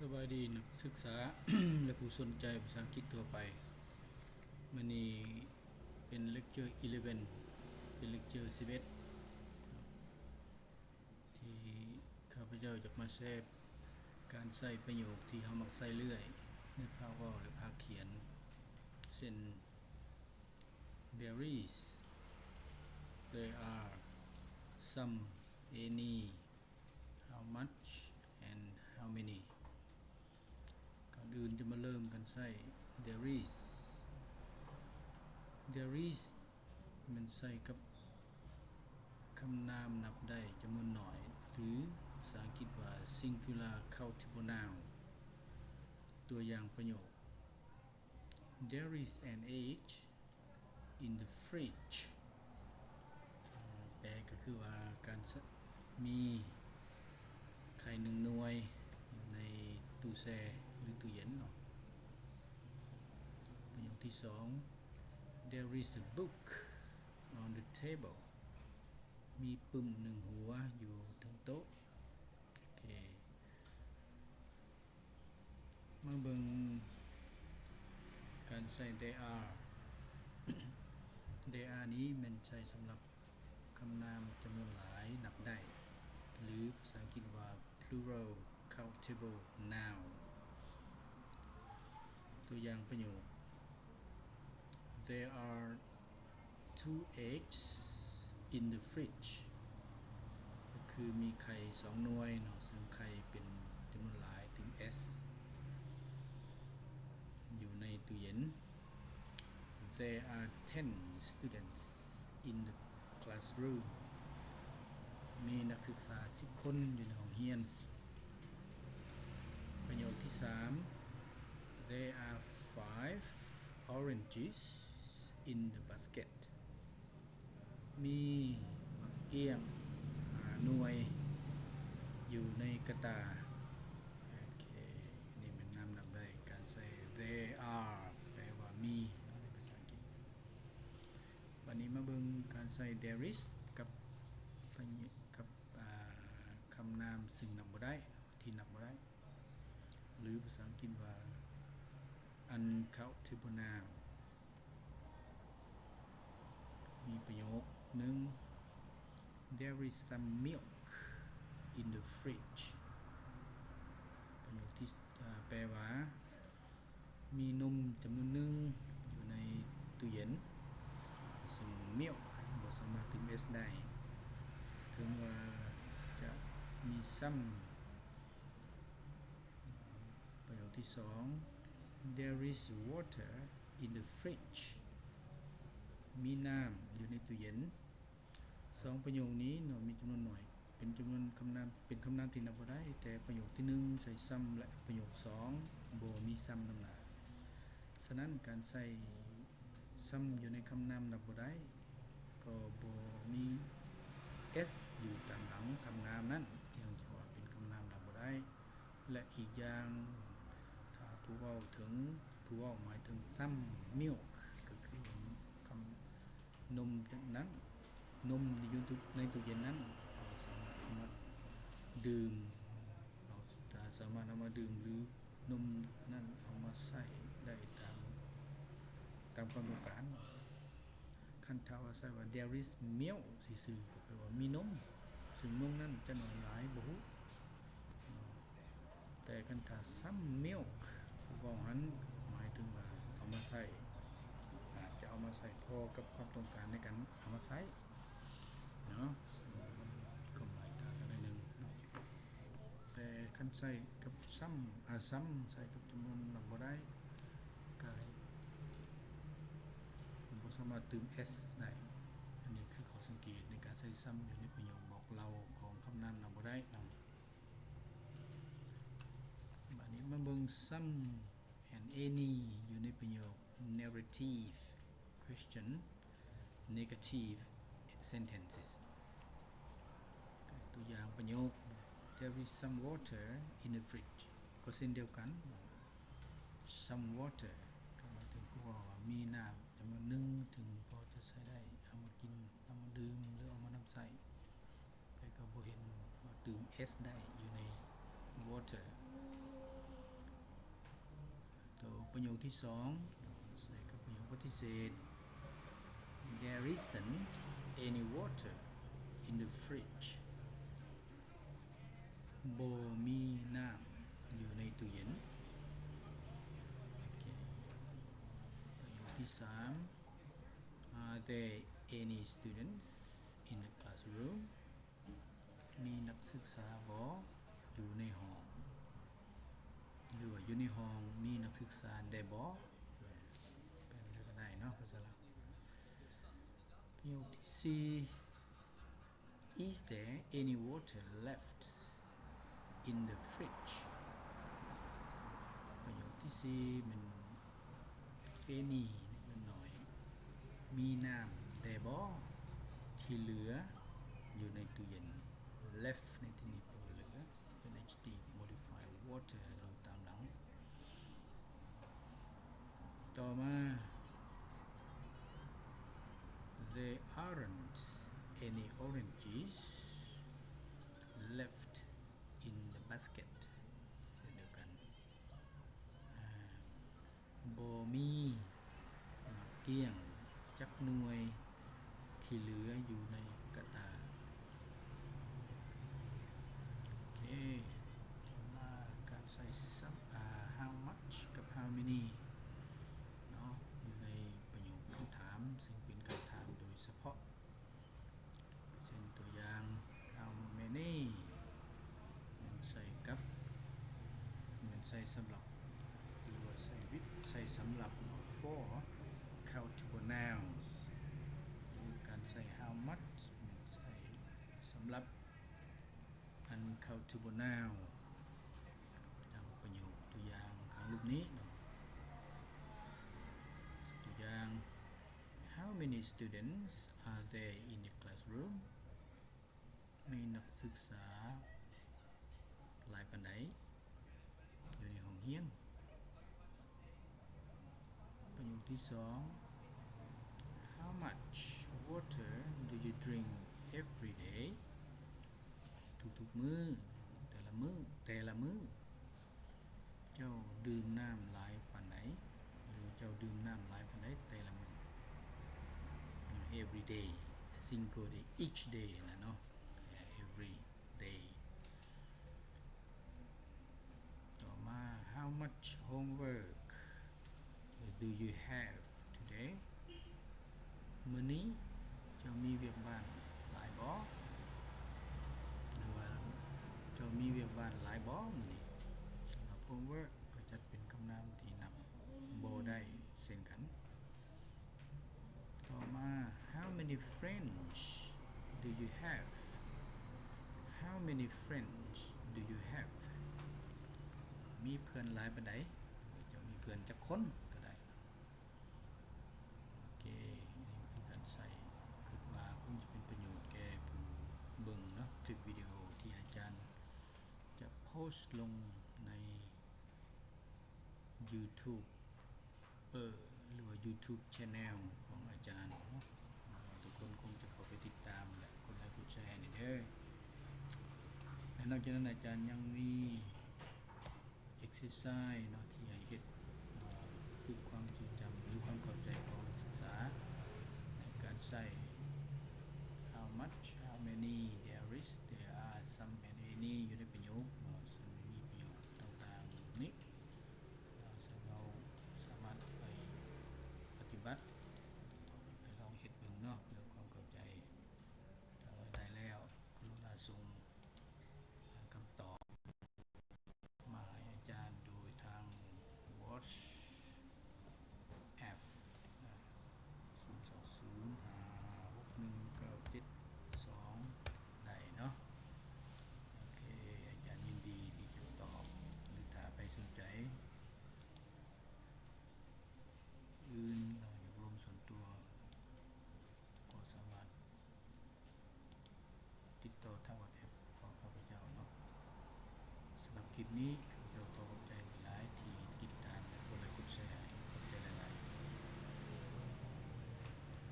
ສະບາຍດີນັກສຶກສາ ແລະ ຜູ້ສົນໃຈພາສາອັງກິດທົ່ວໄປ. ມື້ນີ້ເປັນເລັກເຈີ eleven ເປັນເລັກເຈີ สิบเอ็ด ທີ່ຂ້າພະເຈົ້າຢາກມາແຊການໃຊ້ປະໂຫຍກທີ່ເຮົາມັກໃຊ້ເລື້ອຍໃນພາກເວົ້າ ແລະ ພາກຂຽນ ເຊັ່ນ There is, there are, some, any, how much and how many. ກ່ອນອື່ນຈະມາເລີ່ມກັນໃຊ້ there is. There is ແມ່ນໃຊ້ກັບຄຳນາມນັບໄດ້ຈຳນວນໜ້ອຍ ຫຼື ພາສາອັງກິດວ່າ singular countable noun. ຕົວຢ່າງປະໂຫຍກ There is an egg in the fridge. ແປກໍຄືວ່າ ການ ມີໄຂ່ໜຶ່ງໜ່ວຍຢູ່ໃນຕູ້ແຊ່ ຫຼື ຕູ້ເຢັນເນາະ. ປະໂຫຍກທີສອງ There is a book on the table. ມີປຶ້ມໜຶ່ງຫົວຢູ່ເທິງໂຕະ. ໂອເຄ ມາເບິ່ງການໃຊ້ there are. There are ນີ້ແມ່ນໃຊ້ສຳລັບຄຳນາມຈຳນວນຫຼາຍນັບໄດ້ ຫຼື ພາສາອັງກິດວ່າ plural countable noun. ຕົວຢ່າງປະໂຫຍກ There are two eggs in the fridge. ກໍຄືມີໄຂ່ສອງໜ່ວຍເນາະ ເຊິ່ງໄຂ່ເປັນຈຳນວນຫຼາຍ ຕື່ມ S ຢູ່ໃນຕູ້ເຢັນ. There are ten students in the classroom. ມີນັກສຶກສາສິບຄົນຢູ່ໃນຫ້ອງຮຽນ. ປະໂຫຍກທີສາມ There are five oranges in the basket. ມີໝາກກ້ຽງຫ້າໜ່ວຍຢູ່ໃນກະຕ່າ. ໂອເຄ ນີ້ແມ່ນນາມນັບໄດ້. ການໃຊ້ there are ແປວ່າມີເນາະ ໃນພາສາອັງກິດ. ບັດນີ້ມາເບິ່ງການໃຊ້ there is ກັບ ກັບ ອາ ຄຳນາມເຊິ່ງນັບບໍ່ໄດ້ ທີ່ນັບບໍ່ໄດ້ ຫຼື ພາສາອັງກິດວ່າ uncountable noun. ມີປະໂຫຍກໜຶ່ງ There is some milk in the fridge. ປະໂຫຍກທີ່ ອາ ແປວ່າ ມີນົມຈຳນວນໜຶ່ງຢູ່ໃນຕູ້ເຢັນ ເຊິ່ງ milk ບໍ່ສາມາດຕື່ມ S ໄດ້ ເຖິງວ່າຈະມີ some. ປະໂຫຍກທີສອງ There is water in the fridge. ມີນ້ຳຢູ່ໃນຕູ້ເຢັນ. ສອງປະໂຫຍກນີ້ເນາະ ມີຈຳນວນໜ້ອຍ ເປັນຈຳນວນຄຳນາມ ເປັນຄຳນາມທີ່ນັບບໍ່ໄດ້, ແຕ່ປະໂຫຍກທີໜຶ່ງໃສ່ some ແລະ ປະໂຫຍກສອງບໍ່ມີ some ນຳໜ້າ. ສະນັ້ນ ການໃສ່ some ຢູ່ໃນຄຳນາມນັບບໍ່ໄດ້ ກໍບໍ່ມີ S ຢູ່ຕາມຫຼັງຄຳນາມນັ້ນ ຈຶ່ງຈະວ່າເປັນຄຳນາມນັບບໍ່ໄດ້. ແລະ ອີກຢ່າງ ຖ້າຜູ້ເວົ້າເຖິງ ຜູ້ເວົ້າໝາຍເຖິງ some milk ກໍຄືຄຳ ນົມນັ້ນ ນົມຢູ່ໃນຕູ້ເຢັນນັ້ນ ກໍສາມາດເອົາມາດື່ມ ເອົາ ສາມາດເອົາມາດື່ມ ຫຼື ນົມນັ້ນເອົາມາໃຊ້ໄດ້ຕາມ ຕາມຄວາມຕ້ອງການ. ຄັນຖ້າວ່າໃຊ້ວ່າ There is milk ຊື່ໆ ກໍແປວ່າມີນົມ ເຊິ່ງນົມນັ້ນຈະໜ້ອຍຫຼາຍບໍ່ຮູ້. ແຕ່ຄັນຖ້າ some milk ຜູ້ເວົ້າຫັ້ນໝາຍເຖິງວ່າເອົາມາໃຊ້ ອາດຈະເອົາມາໃຊ້ພໍກັບຄວາມຕ້ອງການໃນການເອົາມາໃຊ້ເນາະ ຄວາມໝາຍຕ່າງກັນໜ້ອຍໜຶ່ງເນາະ. ແຕ່ຄັນໃຊ້ກັບ some ອາ some ໃຊ້ກັບຈຳນວນນັບບໍ່ໄດ້ ກະ ກໍບໍ່ສາມາດຕື່ມ S ໄດ້. ອັນນີ້ຄືຂໍ້ສັງເກດໃນການໃຊ້ some ຢູ່ໃນປະໂຫຍກບອກເລົ່າຂອງຄຳນາມນັບບໍ່ໄດ້ເນາະ. ບາດນີ້ມາເບິ່ງ some and any ຢູ່ໃນປະໂຫຍກ narrative question negative sentences. ຕົວຢ່າງປະໂຫຍກ There is some water in the fridge ກໍເຊັ່ນດຽວກັນ some water ກໍໝາຍເຖິງຜູ້ເວົ້າວ່າມີນ້ຳຈຳນວນໜຶ່ງ ເຖິງພໍຈະໃຊ້ໄດ້ ເອົາມາກິນ ເອົາມາດື່ມ ຫຼື ເອົາມານຳໃຊ້. ແຕ່ກໍບໍ່ເຫັນວ່າຕື່ມ S ໄດ້ຢູ່ໃນ water. ປະໂຫຍກທີສອງ ໃສ່ກັບປະໂຫຍກປະຕິເສດ There isn't any water in the fridge. ບໍ່ມີນ້ຳຢູ່ໃນຕູ້ເຢັນ. ໂອເຄ ປະໂຫຍກທີສາມ Are there any students in the classroom? ມີນັກສຶກສາບໍ່ຢູ່ໃນຫ້ອງ ຫຼືວ່າຢູ່ໃນຫ້ອງມີນັກສຶກສາແດ່ບໍ່? ແປນໄດ້ກໍໄດ້ເນາະ ພາສາລາວ. ປະໂຫຍກທີສີ່ Is there any water left in the fridge? ປະໂຫຍກທີສີ່ແມ່ນ any ແມ່ນໜ້ອຍ ມີນ້ຳແດ່ບໍ່ ທີ່ເຫຼືອຢູ່ໃນຕູ້ເຢັນ. Left ໃນທີ່ນີ້ແປວ່າເຫຼືອ ເປັນ adjective modify water ລົງຕາມຫຼັງ. ຕໍ່ມາ There aren't any oranges left in the basket. ເຊັ່ນດຽວກັນ ອາ ບໍ່ມີໝາກກ້ຽງຈັກໜ່ວຍທີ່ເຫຼືອຢູ່ໃນກະຕ່າ. ໂອເຄ ຕໍ່ມາການໃຊ້ how much ກັບ how many ເນາະ ຢູ່ໃນປະໂຫຍກຄຳຖາມ ເຊິ່ງເປັນຄຳຖາມໂດຍສະເພາະ. ເຊັ່ນຕົວຢ່າງ how many ແມ່ນໃຊ້ກັບ ແມ່ນໃຊ້ສຳລັບ ຫຼືວ່າໃຊ້ວິ ໃຊ້ສຳລັບ for countable nouns ຫຼືການໃຊ້ how much ແມ່ນໃຊ້ສຳລັບ uncountable noun ດັ່ງປະໂຫຍກຕົວຢ່າງຂ້າງຮູບນີ້ເນາະ. ຕົວຢ່າງ How many students are there in the classroom? ມີນັກສຶກສາຫຼາຍປານໃດຢູ່ໃນຫ້ອງຮຽນ? ປະໂຫຍກທີສອງ How much water do you drink every day? ທຸກໆມື້ ແຕ່ລະມື້ ແຕ່ລະມື້ ເຈົ້າດື່ມນ້ຳຫຼາຍປານໃດ ຫຼື ເຈົ້າດື່ມນ້ຳຫຼາຍປານໃດແຕ່ລະມື້? Every day, a single day, each day ນະເນາະ every day. ຕໍ່ມາ How much homework do you have today? ມື້ນີ້ເຈົ້າມີວຽກບ້ານຫຼາຍບໍ່? ຫຼືວ່າເຈົ້າມີວຽກບ້ານຫຼາຍບໍ່ມື້ນີ້? ສຳລັບ homework ກໍຈັດເປັນຄຳນາມທີ່ນັບບໍ່ໄດ້ເຊັ່ນກັນ. ຕໍ່ມາ How many friends do you have? How many friends do you have? ມີເພື່ອນຫຼາຍປານໃດ? ເຈົ້າມີເພື່ອນຈັກຄົນກໍໄດ້. ໂອເຄ ນີ້ຄືການໃຊ້ ຄິດວ່າຄົງຈະເປັນປະໂຫຍດແກ່ຜູ້ເບິ່ງເນາະ ຄລິບວິດີໂອທີ່ອາຈານຈະໂພສລົງໃນ YouTube ເອີ ຫຼືວ່າ YouTube Channel ຂອງອາຈານເນາະ. ຫວັງວ່າທຸກຄົນຄົງຈະເຂົ້າໄປຕິດຕາມ ແລະ ກົດໄລກົດແຊໃຫ້ແດ່ເດີ. ແລະ ນອກຈາກນັ້ນອາຈານຍັງມີ exercise ເນາະ ທີ່ໃຫ້ເຮັດ ເອີ ຝຶກຄວາມຊົງຈຳ ຫຼື ຄວາມເຂົ້າໃຈຂອງນັກສຶກສາ ໃນການໃຊ້ how much, how many, there is, there are, some and any ຢູ່ໃນປະໂຫຍກເນາະ ເຊິ່ງມີປະໂຫຍກຕ່າງໆນີ້ ເຊິ່ງເຮົາສາມາດເອົາໄປປະຕິບັດ ເອົາໄປລອງເຮັດເບິ່ງເນາະ ເພື່ອຄວາມເຂົ້າໃຈ. ຖ້າວ່າໄດ້ແລ້ວ ກະລຸນາສົ່ງຄຳຕອບມາໃຫ້ອາຈານໂດຍທາງ WhatsApp ນະ ສູນສອງສູນຫ້າຫົກໜຶ່ງເກົ້າເຈັດສອງ ໄດ້ເນາະ. ໂອເຄ ອາຈານຍິນດີທີ່ຈະຕອບ ຫຼື ຖ້າໃຜສົນໃຈອື່ນເນາະ ຢາກລົມສ່ວນຕົວ ກໍສາມາດ ຕິດຕໍ່ທາງ WhatsApp ຂອງຂ້າພະເຈົ້າເນາະ. ສຳລັບຄລິບນີ້